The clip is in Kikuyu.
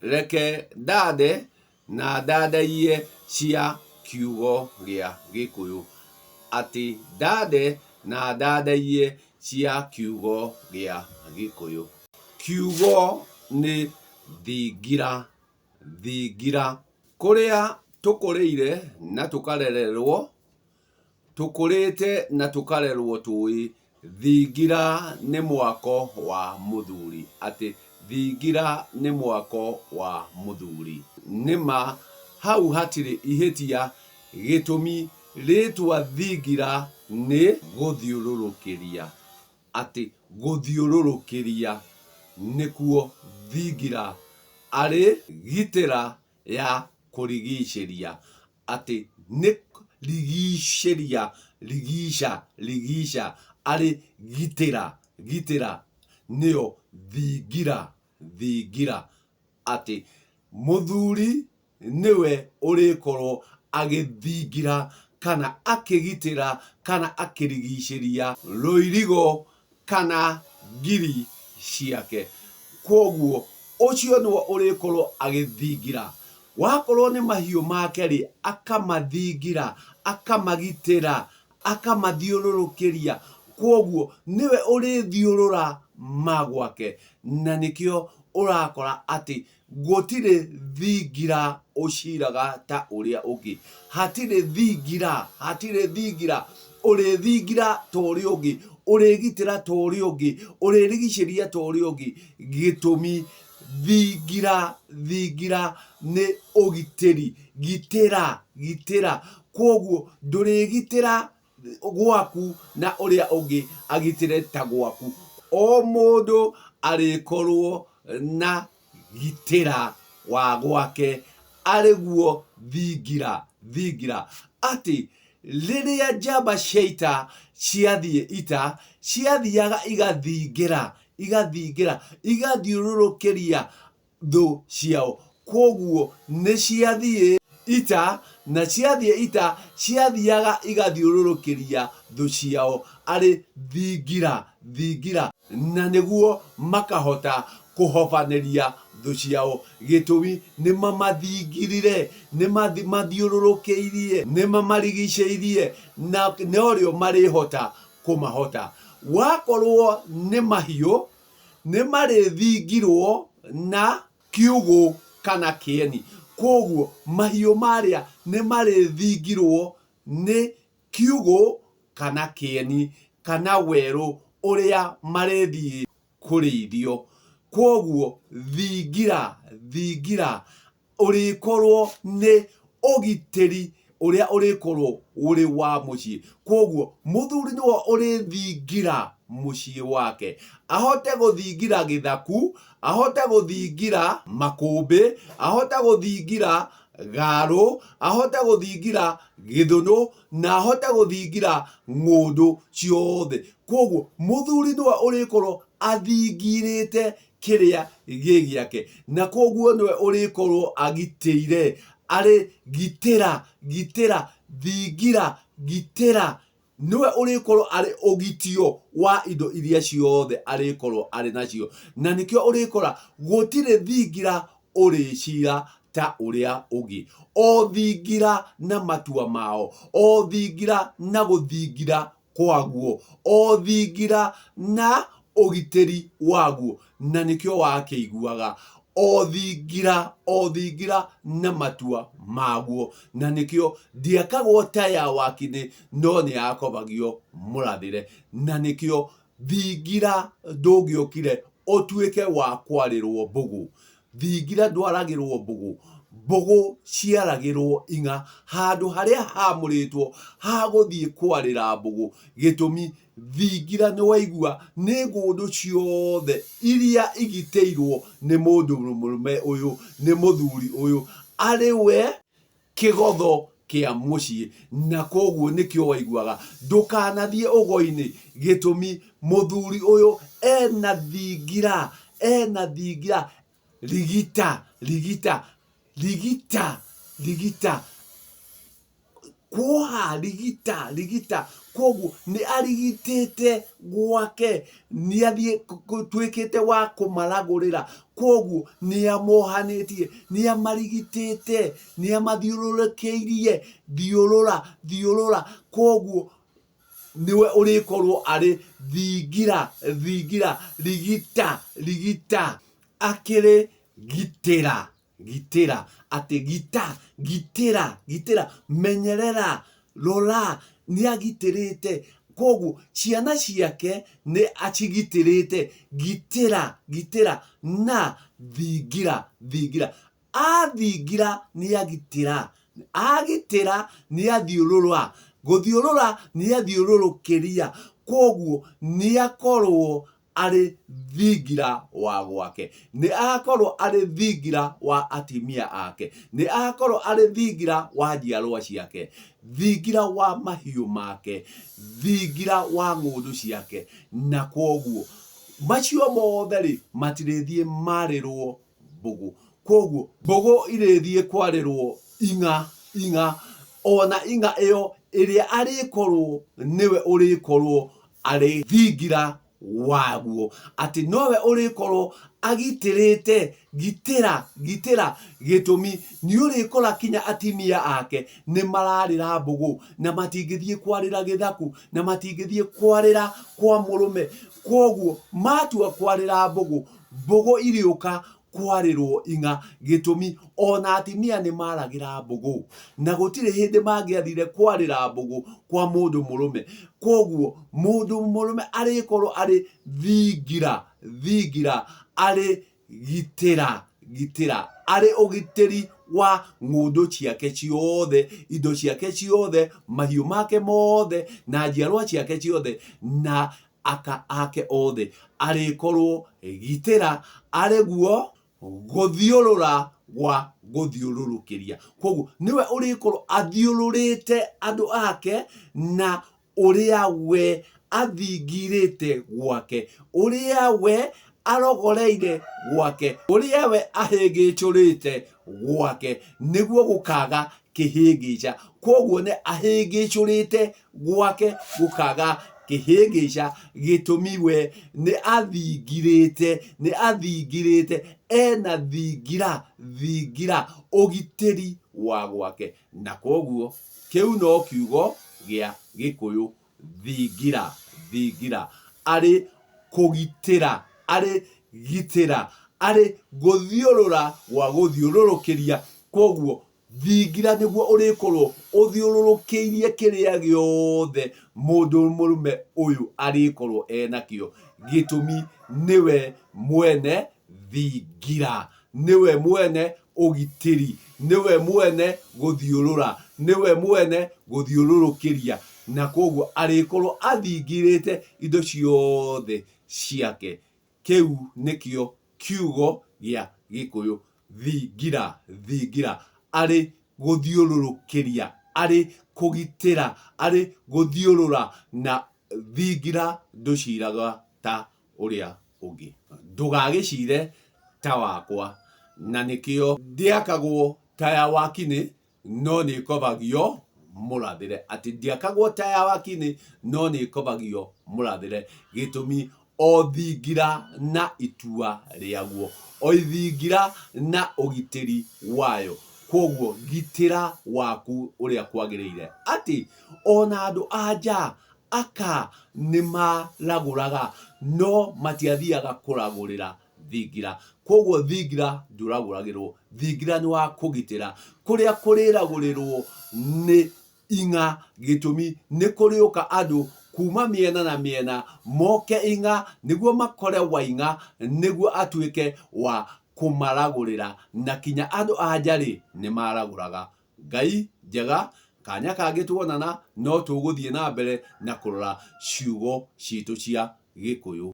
Reke ndande na ndandaiye cia kiugo gĩa Gĩkũyũ. Atĩ ndande na ndandaiye cia kiugo gĩa Gĩkũyũ. Kiugo nĩ thingira, thingira. Kũrĩa tũkũrĩire na tũkarererwo Tũkũrĩte na tũkarerwo tũĩ thingira nĩ mwako wa mũthuri, atĩ thingira nĩ mwako wa mũthuri. Nĩ ma hau hatirĩ ihĩtia gĩtũmi rĩtwa thingira nĩ. Gũthiũrũrũkĩria, atĩ gũthiũrũrũkĩria nĩkuo thingira arĩ gitĩra ya kũrigicĩria, atĩ nĩ rigicĩria, rigica, rigica, arĩ gitĩra, gitĩra, nĩyo thingira, thingira, atĩ mũthuri nĩwe ũrĩkorwo agĩthingira kana akĩgitĩra kana akĩrigicĩria rũirigo kana ngiri ciake. Kwoguo ũcio nĩwe ũrĩkorwo agĩthingira. Wakorwo nĩ mahiũ make-rĩ, akamathingira, akamagitĩra, akamathiũrũrũkĩria. Kwoguo nĩwe ũrĩthiũrũra ma gwake. Na nĩkĩo ũrakora atĩ Gũtirĩ thingira ũciraga ta ũrĩa ũngĩ. Hatirĩ thingira, hatirĩ thingira ũrĩthingira ta ũrĩa ũngĩ, ũrĩgitĩra ta ũrĩa ũngĩ, ũrĩrigicĩria ta ũrĩa ũngĩ. Gĩtũmi, thingira, thingira nĩ ũgitĩri. Gitĩra, gitĩra. Kwoguo ndũrĩgitĩra gwaku na ũrĩa ũngĩ agitĩre ta gwaku. O mũndũ arĩkorwo na gitĩra wa gwake arĩ guo thingira, thingira. Atĩ rĩrĩa njamba cia ita ciathiĩ ita, ciathiaga igathingĩra, igathingĩra, igathiũrũrũkĩria thũ ciao. Kwoguo nĩ ciathiĩ ita, na ciathiĩ ita ciathiaga igathiũrũrũkĩria thũ ciao arĩ thingira, thingira, na nĩguo makahota kũhobanĩria thũ ciao. Gĩtũmi nĩ mamathingirire, nĩ mamathiũrũrũkĩirie, nĩ mamarigicĩirie, na norĩo marĩhota kũmahota. Wakorwo nĩ mahiũ, nĩ marĩthingirwo na kiugũ kana kĩeni. Kwoguo mahiũ marĩa nĩ marĩthingirwo nĩ kiugũ kana kĩeni kana werũ ũrĩa marĩthiĩ kũrĩithio. Kwoguo thingira, thingira ũrĩkorwo nĩ ũgitĩri ũrĩa ũrĩkorwo ũrĩ wa mũciĩ. Kwoguo mũthuri nĩwe ũrĩthingira mũciĩ wake, ahote gũthingira gĩthaku, ahote gũthingira makũmbĩ, ahote gũthingira garũ, ahote gũthingira gĩthũnũ na ahote gũthingira ng'ũndũ ciothe. Kwoguo mũthuri nĩwe ũrĩkorwo athingirĩte kĩrĩa gĩ gĩake na koguo nĩwe ũrĩkorwo agitĩire arĩ gitĩra gitĩra thingira gitĩra nĩwe ũrĩkorwo arĩ ũgitio wa indo iria ciothe arĩkorwo arĩ nacio na nĩkĩo ũrĩkora gũtirĩ thingira ũrĩcira ta ũrĩa ũngĩ o thingira na matua mao o thingira na gũthingira kwaguo, o thingira na ũgitĩri waguo, na nĩkĩo wakĩiguaga o thingira, o thingira na matua maguo, na nĩkĩo ndiakagwo ta ya Wakinĩ no nĩ yakobagio mũrathĩre, na nĩkĩo thingira ndũngĩokire ũtuĩke wa kwarĩrwo mbũgũ. Thingira ndwaragĩrwo mbũgũ, mbũgũ ciaragĩrwo ing'a handũ harĩa hamũrĩtwo ha gũthiĩ kwarĩra mbũgũ. Gĩtũmi, thingira nĩwaigua nĩ ngũndũ ciothe iria igitĩirwo nĩ mũndũ mũrũme ũyũ, nĩ mũthuri ũyũ, arĩ we kĩgotho kĩa mũciĩ na koguo nĩkĩo waiguaga ndũkanathiĩ ũgo-inĩ gĩtũmi mũthuri ũyũ ena thingira ena thingira rigita rigita rigita rigita. Kuoha, rigita, rigita. Koguo nĩ arigitĩte gwake, nĩ athiĩ tuĩkĩte wa kũmaragũrĩra. Koguo nĩ amohanĩtie, nĩ amarigitĩte, nĩ amathiũrũrũkĩirie, thiũrũra, thiũrũra. Koguo nĩwe ũrĩkorwo arĩ thingira, thingira, rigita, rigita. Akĩrĩ gitĩra. Gitĩra, atĩ gita, gitĩra, gitĩra, menyerera, rora, nĩ agitĩrĩte. Koguo ciana ciake nĩ acigitĩrĩte. Gitĩra, gitĩra na thingira, thingira. Athingira nĩ agitĩra, agitĩra nĩ athiũrũra, gũthiũrũra nĩ athiũrũrũkĩria. Koguo nĩ akorwo arĩ thingira wa gwake, nĩ agakorwo arĩ thingira wa atimia ake, nĩ agakorwo arĩ thingira wa njiarwa ciake, thingira wa mahiũ make, thingira wa ng'ũndũ ciake, na kwoguo macio mothe rĩ matirĩthiĩ marĩrwo mbũgũ. Kwoguo mbũgũ irĩthiĩ kwarĩrwo ing'a ing'a, ona ing'a ĩyo ĩrĩa arĩkorwo nĩwe ũrĩkorwo arĩ thingira waguo, atĩ nowe ũrĩkorwo agitĩrĩte gitĩra gitĩra. Gĩtũmi nĩ ũrĩkora kinya atimia ake nĩ mararĩra mbũgũ na matingĩthiĩ kwarĩra gĩthaku na matingĩthiĩ kwarĩra kwa mũrũme. Kwoguo matua kwarĩra mbũgũ, mbũgũ irĩũka kwarĩrwo ing'a. Gĩtũmi ona atimia nĩ maragĩra mbũgũ na gũtirĩ hĩndĩ mangĩathire kwarĩra mbũgũ kwa mũndũ mũrũme. Kwoguo mũndũ mũrũme arĩkorwo arĩ thingira thingira, arĩ gitĩra gitĩra, arĩ ũgitĩri wa ng'ũndũ ciake ciothe, indo ciake ciothe, mahiũ make mothe na njiarwa ciake ciothe na aka ake othe. Arĩkorwo gitĩra, arĩ guo gũthiũrũra gwa gũthiũrũrũkĩria. Kwoguo nĩwe ũrĩkorwo athiũrũrĩte andũ ake na ũrĩa we athingirĩte gwake, ũrĩa we arogoreire gwake, ũrĩa we ahĩngĩcũrĩte gwake, nĩguo gũkaga kĩhĩngĩca. Kwoguo nĩ ahĩngĩcũrĩte gwake gũkaga kĩhĩngĩca. Gĩtũmi we nĩ athingirĩte, nĩ athingirĩte, ena thingira, thingira, ũgitĩri wa gwake. Na kwoguo kĩu no kiugo gĩa Gĩkũyũ, thingira, thingira, arĩ kũgitĩra, arĩ gitĩra, arĩ gũthiũrũra gwa gũthiũrũrũkĩria. Kwoguo thingira nĩguo ũrĩkorwo ũthiũrũrũkĩirie kĩrĩa gĩothe mũndũ mũrũme ũyũ arĩkorwo enakĩo. Gĩtũmi nĩwe mwene thingira, nĩwe mwene ũgitĩri, nĩwe mwene gũthiũrũra, nĩwe mwene gũthiũrũrũkĩria, na kwoguo arĩkorwo athingirĩte indo ciothe ciake. Kĩu nĩkĩo kiugo gĩa Gĩkũyũ thingira, thingira, arĩ gũthiũrũrũkĩria, arĩ kũgitĩra, arĩ gũthiũrũra, na thingira ndũciraga ta ũrĩa ũngĩ. Ndũgagĩcire ta wakwa, na nĩkĩo ndĩakagwo ta ya Wakinĩ no nĩ ĩkobagio mũrathĩre. Atĩ ndĩakagwo ta ya Wakinĩ no nĩ ĩkobagio mũrathĩre. Gĩtũmi o thingira na itua rĩaguo, o thingira na ũgitĩri wayo. Kwoguo gitĩra waku ũrĩa kwagĩrĩire. Atĩ ona andũ a nja aka nĩ maragũraga no matiathiaga kũragũrĩra thingira. Kwoguo thingira ndũragũragĩrwo, thingira nĩ wa kũgitĩra. Kũrĩa kũrĩragũrĩrwo nĩ ing'a, gĩtũmi nĩ kũrĩũka andũ kuma mĩena na mĩena moke ing'a nĩguo makore Waing'a nĩguo atuĩke wa kũmaragũrĩra, na kinya andũ a nja-rĩ nĩ maragũraga. Ngai njega, kanya kangĩ tuonana no tũgũthiĩ na mbere na kũrora ciugo citũ cia Gĩkũyũ.